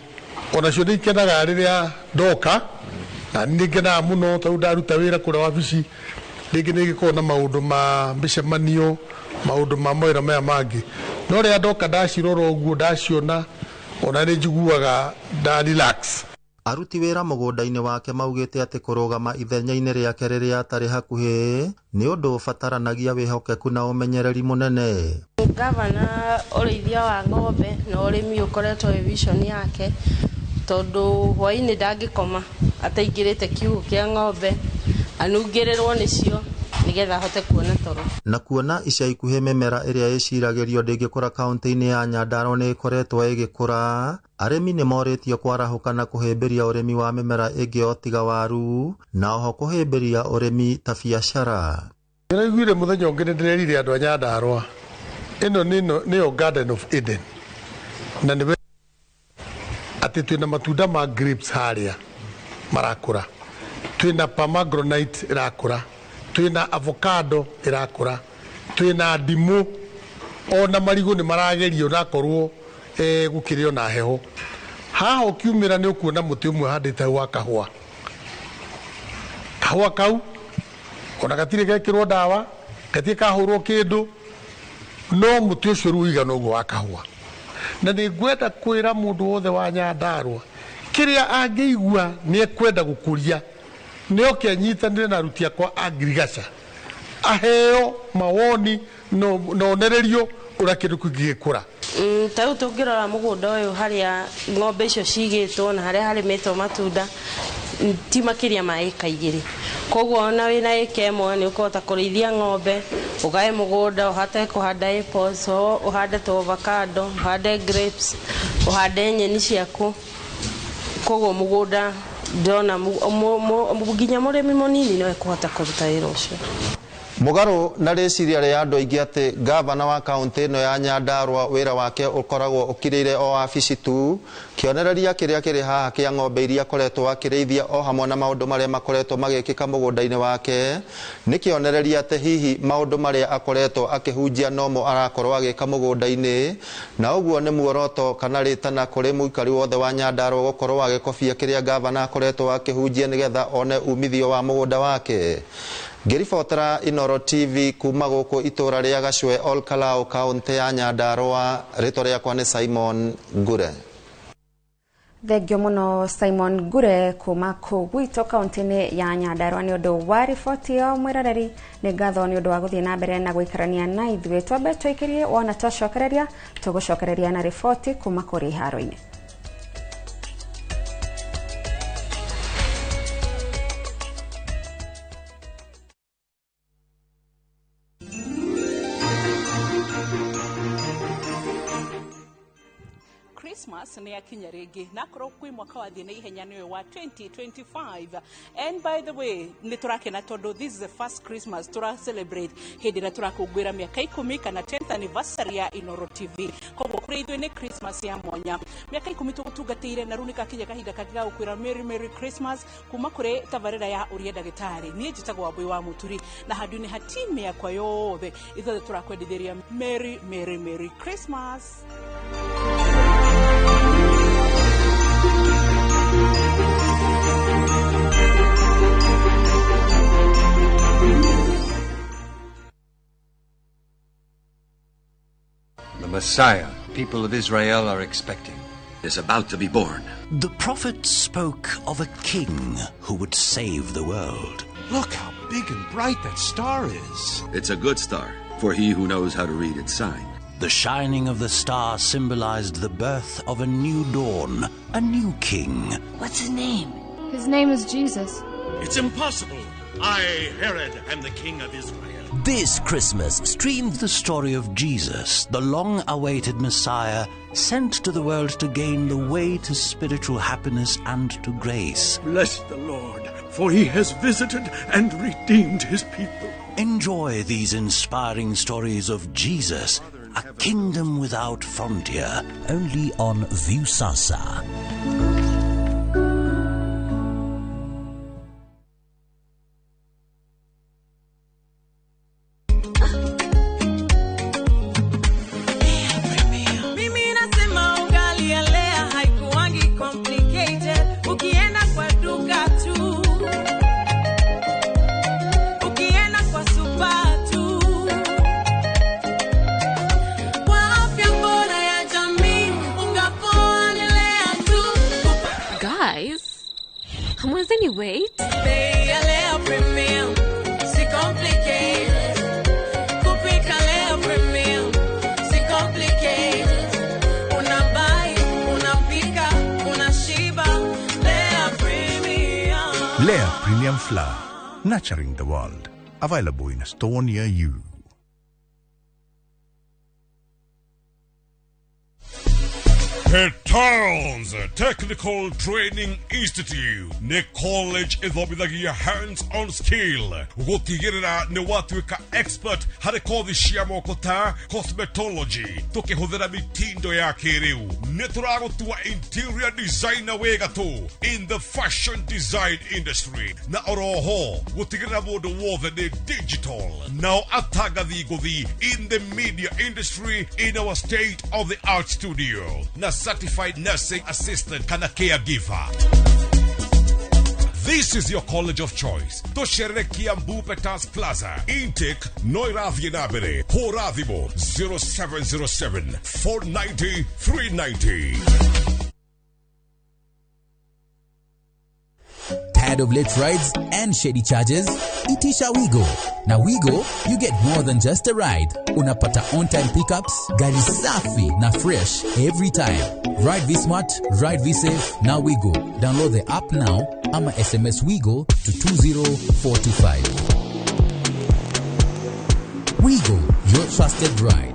onacio nĩ ikenaga rĩrĩa ndoka, na nĩ ngenaga mũno tondũ ndaruta wĩra kũrĩa wabici, rĩngĩ nĩ gĩkoragwo na maũndũ ma mĩcemanio, maũndũ ma mawĩra maya mangĩ, no rĩrĩa ndoka ndacirora ũguo ndaciona, ona nĩ njiguaga nda relax. Aruti wĩra mũgũnda-inĩ wake maugĩte atĩ kũrũgama ithenya-inĩ rĩake rĩrĩa atarĩ hakuhĩ nĩ ũndũ ũbataranagia wĩhokeku na ũmenyereri mũnene. Gavana ũrĩithia wa ng'ombe na ũrĩmi ũkoretwo wĩ vision yake, tondũ hwaĩ-inĩ ndangĩkoma ataingĩrĩte kiugũ kĩa ng'ombe anungĩrĩrwo nĩcio nĩgetha ahote kuona toro. Na kuona ica ikuhĩ mĩmera ĩrĩa ĩciragĩrio ndĩngĩkũra kaunti-inĩ ya Nyandarua nĩ ĩkoretwo ĩgĩkũra, arĩmi nĩ morĩtio kwarahũka na kũhĩmbĩria ũrĩmi wa mĩmera ĩngĩ o tiga waru, na oho kũhĩmbĩria ũrĩmi ta biacara. Ndĩraiguire mũthenya ũngĩ nĩ ndĩrerire andũ a Nyandarua ĩno nĩyo Garden of Eden, na nĩ atĩ twĩna matunda ma grapes harĩa marakũra, twĩna pomegranate ĩrakũra, twĩna avocado ĩrakũra, twĩna ndimũ, ona marigũ nĩ maragerio nakorwo gũkĩrĩ ona heho. Haha ũkiumĩra nĩ ũkuona mũtĩ ũmwe handĩte hau wa kahũa. Kahũa kau ona gatirĩ gekĩrwo ndawa, gatirĩ kahũrwo kĩndũ, no mũtĩ ũcio rĩu ũigana ũguo wa kahũa. Na nĩ ngwenda kwĩra mũndũ wothe wa Nyandarua kĩrĩa angĩigua nĩ ekwenda gũkũria, nĩ oke anyitanĩre na aruti akwa a ngirigaca, aheo mawoni na onererio ũrĩa kĩndũ kĩu gĩgĩkũra. Ta rĩu tũngĩrora mũgũnda ũyũ harĩa ng'ombe icio cigĩtwo na harĩa harĩmĩtwo matunda, ti makĩria ma ĩka 2. Koguo ona wĩna ĩka ĩmwe nĩ ũkũhota kũrĩithia ng'ombe, ũgae mũgũnda, ũhote kũhanda apples, ũhande ta avocado, ũhande grapes, ũhande nyeni ciaku. Koguo mũgũnda ndĩrona nginya mũrĩmi mũnini no ekũhota kũruta wĩra ũcio. Mũgarũ na rĩciria rĩa andũ aingĩ atĩ gavana wa kaũntĩ ĩno ya Nyandarua wĩra wake ũkoragwo ũkirĩire o wabici tu, kĩonereria kĩrĩa kĩrĩ haha kĩa ng'ombe iria akoretwo akĩrĩithia o hamwe na maũndũ marĩa makoretwo magĩkĩka mũgũnda-inĩ wake nĩ kĩonereria atĩ hihi maũndũ marĩa akoretwo akĩhunjia nomo arakorwo agĩka mũgũnda-inĩ, na ũguo nĩ muoroto kana rĩtana kũrĩ mũikari wothe wa Nyandarua gũkorwo agĩkobia kĩrĩa gavana akoretwo akĩhunjia nĩgetha one umithio wa mũgũnda wake. Ngĩribotera Inooro TV kuma gũkũ itũra rĩa Gacwe Ol Kalou kaũntĩ ya Nyandarua, rĩtwa rĩakwa nĩ Simon Ngure. Thengio mũno Simon Ngure kuma kũu gwitũ kaũntĩ-inĩ ya Nyandarua nĩ ũndũ wa riboti ĩyo. Mwĩroreri, nĩ ngatho nĩ ũndũ wa gũthiĩ na mbere na gũikarania na ithuĩ. Twambe tũikĩrie, wona twacokereria tũgũcokereria na riboti kuma kũrĩ iharo-inĩ. Christmas nĩ yakinya rĩngĩ na akorwo kwĩ mwaka wathiĩ na ihenya nĩ ũyũ wa 2025. And by the way, nĩ tũrakena tondũ this is the first Christmas tũra celebrate hĩndĩ ĩrĩa tũrakũngũĩra mĩaka 10 kana 10th anniversary ya Inooro TV. Koguo kũrĩ ithuĩ nĩ Christmas ya mwanya, mĩaka 10 tũgũtungatĩire, na rĩu nĩ kakinya kahinda kangĩ ga gũkwĩra Merry Merry Christmas kuma kũrĩ tabarĩra ya Ũria Ndagĩtarĩ. Niĩ njĩtagwo Wambui wa Mũturi, na handũ-inĩ ha timu yakwa yothe ithuothe tũrakwendithĩria Merry Merry Merry Christmas. The Messiah people of Israel are expecting is about to be born. The prophet spoke of a king who would save the world. Look how big and bright that star is. It's a good star for he who knows how to read its sign. The shining of the star symbolized the birth of a new dawn, a new king. What's his name? His name is Jesus. It's impossible. I, Herod, am the king of Israel. This Christmas, stream the story of Jesus, the long-awaited Messiah, sent to the world to gain the way to spiritual happiness and to grace. Bless the Lord, for he has visited and redeemed his people. Enjoy these inspiring stories of Jesus, a kingdom without frontier, only on Viusasa. Mimi nasema ugali ya Lea haikuwangi complicated. Ukienda kwa duka tu, ukienda kwa super tu, kwa afya bora ya jamii, unga poa ni Lea tu. Guys, hamwezeni wait? Bei ya Lea Premium, si complicated. Kupika Lea Premium, si complicated. Unabuy, unapika, unashiba. Lea Premium. Lea Premium Flour, nurturing the world. Available in a store near you. Towns Technical Training Institute nĩ college ĩthomithagia hands-on skill gũtigĩrĩra nĩ watuĩka expert harĩ kothi cia moko ta cosmetology tũkĩhũthĩra mitindo ya kĩrĩu. Nĩ tũragũtua interior designer wĩ gatũ in the fashion design industry, na oroho gũtigĩrĩra mũndũ wothe nĩ digital, nao atangathi ngũthi in the media industry in our state of the art studio na certified nursing assistant kana caregiver. This is your college of choice. Tũcerere Kiambu Peters Plaza. Intake no ĩrathiĩ na mbere. Hũra thimũ 0707 490 390. Tired of late rides and shady charges? Itisha Wigo. Na Wigo, you get more than just a ride. Unapata on-time pickups, gari safi na fresh every time. Ride V-Smart, Ride V-Safe, now we go. Download the app now ama SMS WeGo to 20425. WeGo, your trusted ride.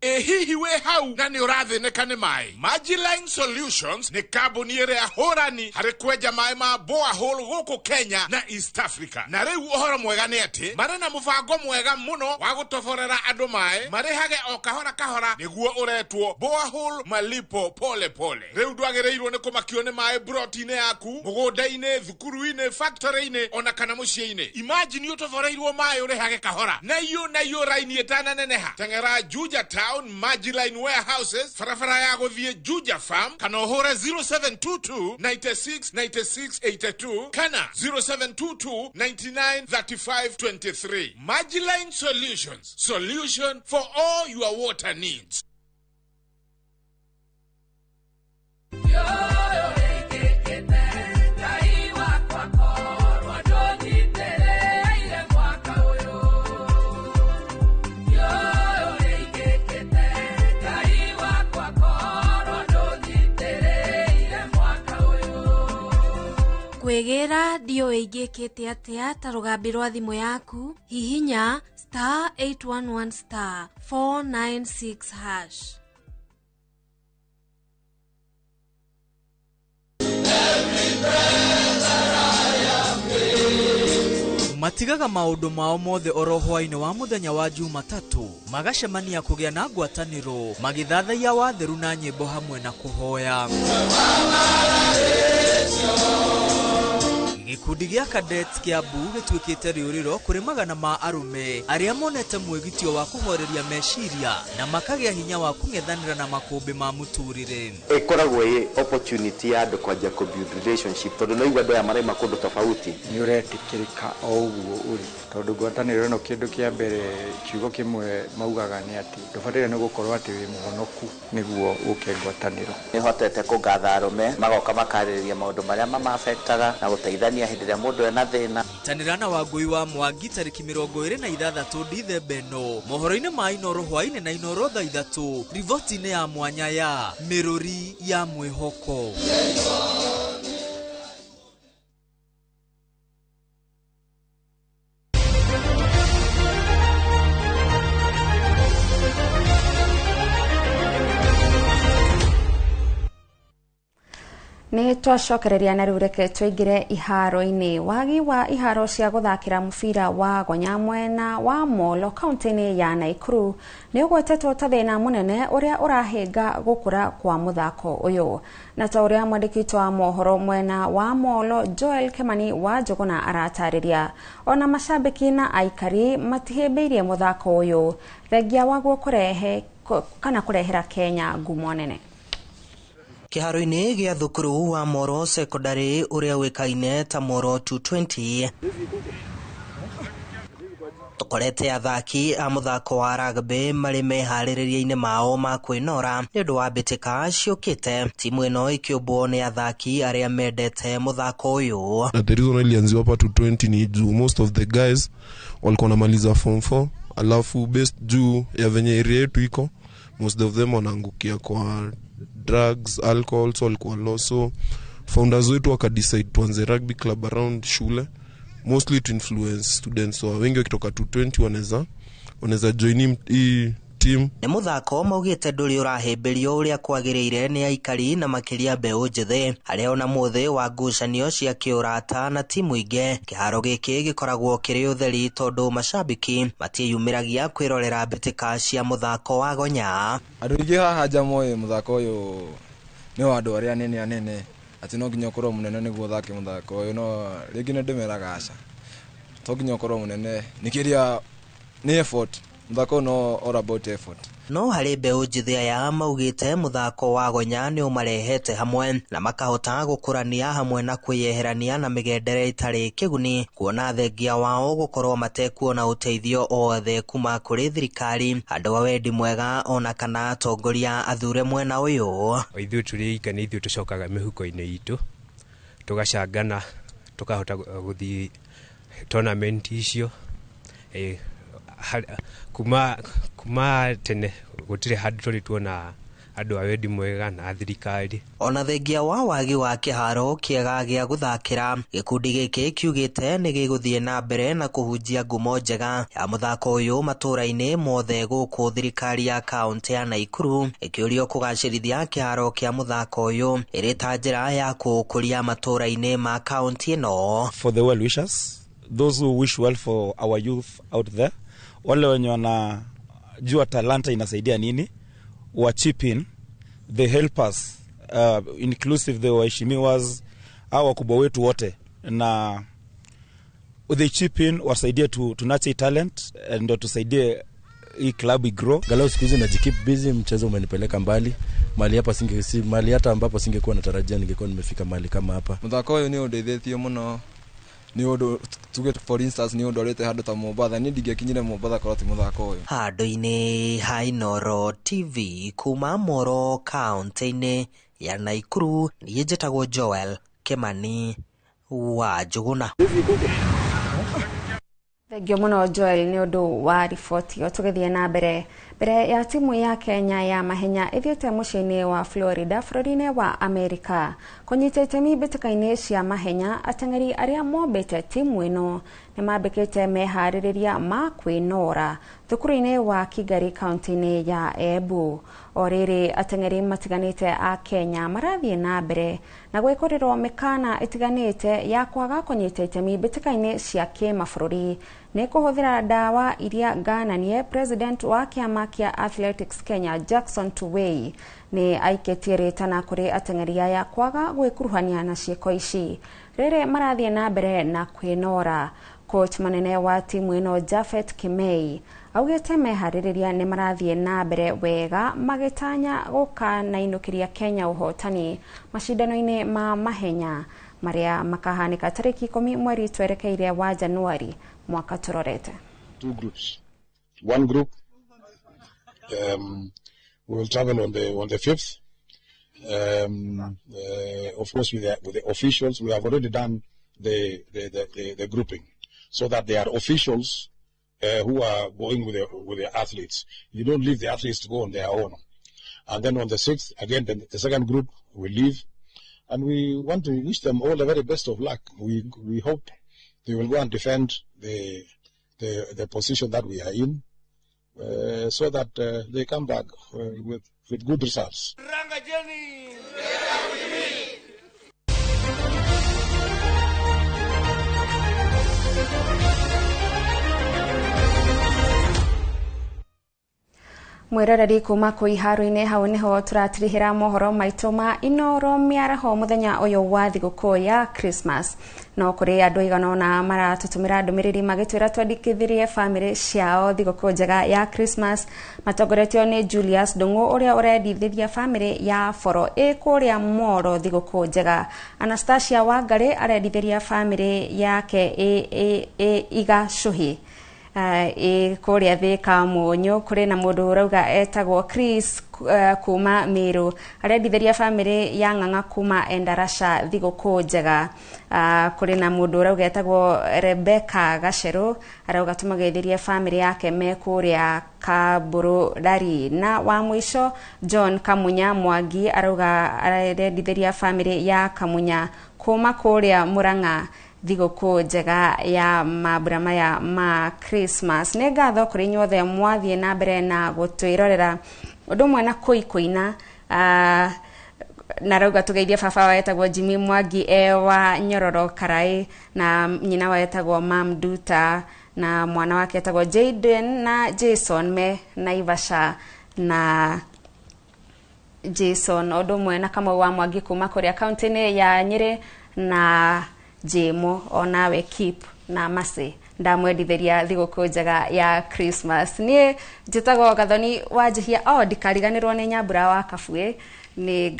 Ĩ hihi wĩ hau na nĩ ũrathĩnĩka nĩ maĩ? Majiline Solutions nĩ kambuni ĩrĩa hũrani harĩ kwenja maĩ ma borehole gũkũ Kenya na East Africa. Na rĩu ũhoro mwega nĩ atĩ marĩ na mũbango mwega mũno wa gũtoborera andũ maĩ marĩhage o kahora kahora, nĩguo ũretwo borehole malipo pole pole. Rĩu ndwagĩrĩirwo nĩ kũmakio nĩ maĩ broti-inĩ yaku, mũgũnda-inĩ, thukuru-inĩ, factory-inĩ ona kana mũciĩ-inĩ. Imagine ũtoboreirwo maĩ ũrĩhage kahora na iyo na iyo raini ĩtananeneha. Teng'era Juja Town Majiline Warehouses, barabara ya gũthiĩ Juja Farm, kana ũhũre 0722 96 96 82 kana 0722 99 35 23. Majiline Solutions, solution for all your water needs. Kwĩgĩra ndiũĩ ingĩkĩte atĩa ta rũgambi rwa thimũ yaku, hihinya star 811 star 496 hash. Matigaga maũndũ mao mothe oro hwaĩ-inĩ wa mũthenya wa Jumatatũ, magacemania kũgĩa na ngwatanĩro, magĩthathaiya watheru na nyĩmbo hamwe na kũhoya. Gĩkundi gĩa Cadets Kiambu gĩtuĩkĩte rĩũrĩro kũrĩ magana ma arũme arĩa monete mwĩgitio wa kũhoreria meciria na makagĩa hinya wa kũng'ethanĩra na makũmbĩ ma mũtũrĩre. Ĩkoragwo ĩ opportunity ya andũ kwanjia kũ build relationship, tondũ no igua andũ aya maraima kũndũ tofauti. Nĩ ũretĩkĩrĩka o ũguo ũrĩ, tondũ ngwatanĩro ĩno kĩndũ kĩa mbere kiugo kĩmwe maugaga nĩ atĩ ndũbataire nĩ gũkorwo atĩ wĩ mũhonoku nĩguo ũke ngwatanĩro. Nĩhotete kũngatha arũme magoka makarĩrĩria maũndũ marĩa mamafektaga na gũteithania hĩndĩ ĩrĩa mũndũ ena thĩna. Nyitanĩra na Wangũi wa Mwangi tarĩki 26 Dithemba ĩno mohoro-inĩ ma Inoro hwaĩ-inĩ na Inoro thaa 3 riboti-inĩ ya mwanya ya Mĩrũri ya Mwĩhoko. Nĩ twacokereria na rĩu reke tũingĩre iharo-inĩ. Wagi wa iharo cia gũthakĩra mũbira wa gonya mwena wa Molo kaunti-inĩ ya Naikuru nĩ ũgwetetwo ta thĩna mũnene ũrĩa ũrahĩnga gũkũra kwa mũthako ũyũ. Na ta ũrĩa mwandĩki witũ wa mohoro mwena wa Molo Joel Kimani wa Njũgũna aratarĩria, ona macambĩki na aikari matihĩmbĩirie mũthako ũyũ thengia waguo kũrehe kana kũrehera Kenya ngumo nene. Kĩharo-inĩ gĩa thukuru wa Moro Secondary ũrĩa ũĩkaine ta Moro 220 tũkorete athaki a mũthako wa rugby marĩ meharĩrĩria-inĩ mao ma kwĩnora nĩ ũndũ wa mbĩtĩka ciũkĩte, timu ĩno ĩkĩũmbwo nĩ athaki arĩa mendete mũthako ũyũ. Na the reason ilianziwa hapa 220 ni juu most of the guys walikuwa wanamaliza form 4, alafu based juu ya venye area yetu iko, most of them wanaangukia kwa drugs, alcohol, so walikuwa low. So founders wetu wakadecide tuanze rugby club around shule, mostly to influence students. So wengi wakitoka 220 wanaweza join hii team. Nĩ mũthako maugĩte ndũrĩ ũrahĩmbĩrio ũrĩa kwagĩrĩire nĩ aikari na makĩria mbeũ njĩthĩ arĩa ona mũthĩ wa ngucanio cia kĩũrata na timu ingĩ. Kĩharo gĩkĩ gĩkoragwo kĩrĩ ũtheri tondũ macambĩki matiĩyumĩragia kwĩrorera mbĩtĩka cia mũthako wa gonya. Andũ aingĩ haha nja moĩ mũthako ũyũ nĩ wa andũ arĩa anene anene, atĩ no nginya ũkorwo mũnene nĩguo ũthake mũthako ũyũ, no rĩngĩ nĩ ndĩmeraga aca, to nginya ũkorwo mũnene, nĩ kĩrĩa nĩ effort. Mũthako no all about effort. No harĩ mbeũ njĩthĩ aya maugĩte mũthako wa gonya nĩ ũmarehete hamwe na makahota gũkũrania hamwe na kwĩyeherania na mĩgendere ĩtarĩ kĩguni, kuona thengia wao gũkorwo matekuona ũteithio othe kuma kũrĩ thirikari, andũ a wendi mwega ona kana atongoria athure mwena ũyũ. Ithuĩ tũrĩ aika nĩ ithuĩ tũcokaga mĩhuko-inĩ itũ tũgacangana Tukahota guthii tournament icio. Kuma tene gutire handu turi tuona andu a wendi mwega na thirikari. Ona thengia wa wagi wa kĩharo kĩega gĩa gũthakĩra, gĩkundi gĩkĩ kiugĩte nĩ gĩgũthiĩ na mbere na kũhunjia ngumo njega ya mũthako ũyũ matũra-inĩ mothe gũkũ thirikari ya kaũntĩ ya Naikuru ĩkĩũrio kũgacĩrithia kĩharo kĩa mũthako ũyũ ĩrĩ ta njĩra ya kũũkũria matũra-inĩ ma kaũntĩ ĩno. For the well wishers, those who wish well for our youth out there, wale wenye wanajua talanta inasaidia nini, wa chip in, they help us, inclusive the waheshimiwas au wakubwa wetu wote, na they chip in wasaidie to nurture talent ndio tusaidie hii club igrow. Galau siku hizi najikeep busy, mchezo umenipeleka mbali mali hapa singe si mali hata ambapo singekuwa natarajia ningekuwa nimefika mali kama hapa. Muthako uyu ni undeithĩtie muno ni undu tuge for instance ni undorete handu ta Mombatha ni ndingĩkinyire Mombatha korwo ti muthako uyu. Handũ-inĩ ha Inooro TV kuma Moro kaũntĩ-inĩ ya Naikuru, niĩ njĩtagwo Joel Kimani wa Njũgũna. Thengio muno Joel nĩ ũndũ wa riboti ĩyo. Tũgĩthiĩ na mbere, mbere ya timu ya Kenya ya mahenya ĩthiĩte mũciĩ-inĩ wa Florida bũrũri-inĩ wa Amerika kũnyita itemi mbĩtĩka-inĩ cia mahenya, ateng'eri arĩa mombĩte timu ĩno nĩ mambĩkĩte meharĩrĩria ma kwĩnora thukuru-inĩ wa Kigari kaunti-inĩ ya Embu. O rĩrĩ, ateng'eri matiganĩte a Kenya marathiĩ na mbere na gwĩkũrĩrwo mĩkana ĩtiganĩte ya kwaga kũnyita itemi mbĩtĩka-inĩ cia kĩmabũrũri nĩ kũhũthĩra ndawa iria ngananie. President wa kĩama kĩa Athletics Kenya Jackson Tuwei nĩ aikĩtie rĩtana kũrĩ ateng'eri aya kwaga gwĩkuruhania na ciĩko ici rĩrĩ marathiĩ na mbere na kwĩnora. Coach manene wa timu ĩno Japhet Kimei augĩte meharĩrĩria nĩ marathiĩ na mbere wega magĩtanya gũkanainũkĩria Kenya ũhotani macindano-inĩ ma mahenya marĩa makahanĩka tarĩki 10 mweri twerekeire wa Januari mwaka tũrorete. Two groups. One group will travel on the 5th. Of course, with the officials, we have already done the grouping, so that there are officials who are going with the athletes. You don't leave the athletes to go on their own. And then on the 6th, again, the second group will leave, and we want to wish them all the very best of luck. We hope they will go and defend the position that we are in, so that they come back with good results. Mwiroreri kuma kũ iharo-inĩ hau niho tũratirihĩra mohoro maitũ ma Inooro mĩaraho mũthenya ũyũ wa thigũkũ ya Christmas. No kũrĩ andũ aigana ũna maratũtũmĩra ndũmĩrĩri magĩtwĩra twandĩkithirie bamĩrĩ ciao thigũkũ njega ya Christmas, matongoretio nĩ Julius Ndung'u ũrĩa ũrendithĩria bamĩrĩ ya Boro ĩ kũrĩa Moro thigũkũ njega. Anastasia Wangari arendithĩria bamĩrĩ yake ĩ Igacũhĩ kũrĩa Thika Mũnyũ. Kũrĩ na mũndũ ũrauga etagwo Chris kuma Meru arendithĩria bamĩrĩ ya Ng'ang'a kuma Endarasha thigũkũ njega. Kũrĩ na mũndũ ũrauga etagwo Rebecca Gacerũ arauga tũmageithĩrie bamĩrĩ yake me kũrĩa Kabũrũ. Na wa mũico John Kamunya Mwangi arauga arendithĩria bamĩrĩ ya Kamunya kuma kũrĩa Murang'a thigũkũ njega ya mambura maya ma Christmas. Nĩ ngatho kũrĩ inyuothe mwathiĩ na mbere na gũtwĩrorera ũndũ ũmwe na kũina. Narauga tũgeithie baba wa etagwo Jimmy Mwangi e wa Nyororo Karai, na nyina wa etagwo Mam Duta, na mwana wake etagwo Jaden na Jason me Naivasha na Jason ũndũ ũmwe na Kamau wa Mwangi kuma kũrĩa kaunti-inĩ ya Nyĩrĩ na Jemo onawe Keep na Masi ndamwendithĩria thigũkũ njega ya Christmas. Niĩ njĩtagwo Gathoni Wanjihia, o ndikariganĩrwo nĩ Nyambura wa Kabuĩ nĩ.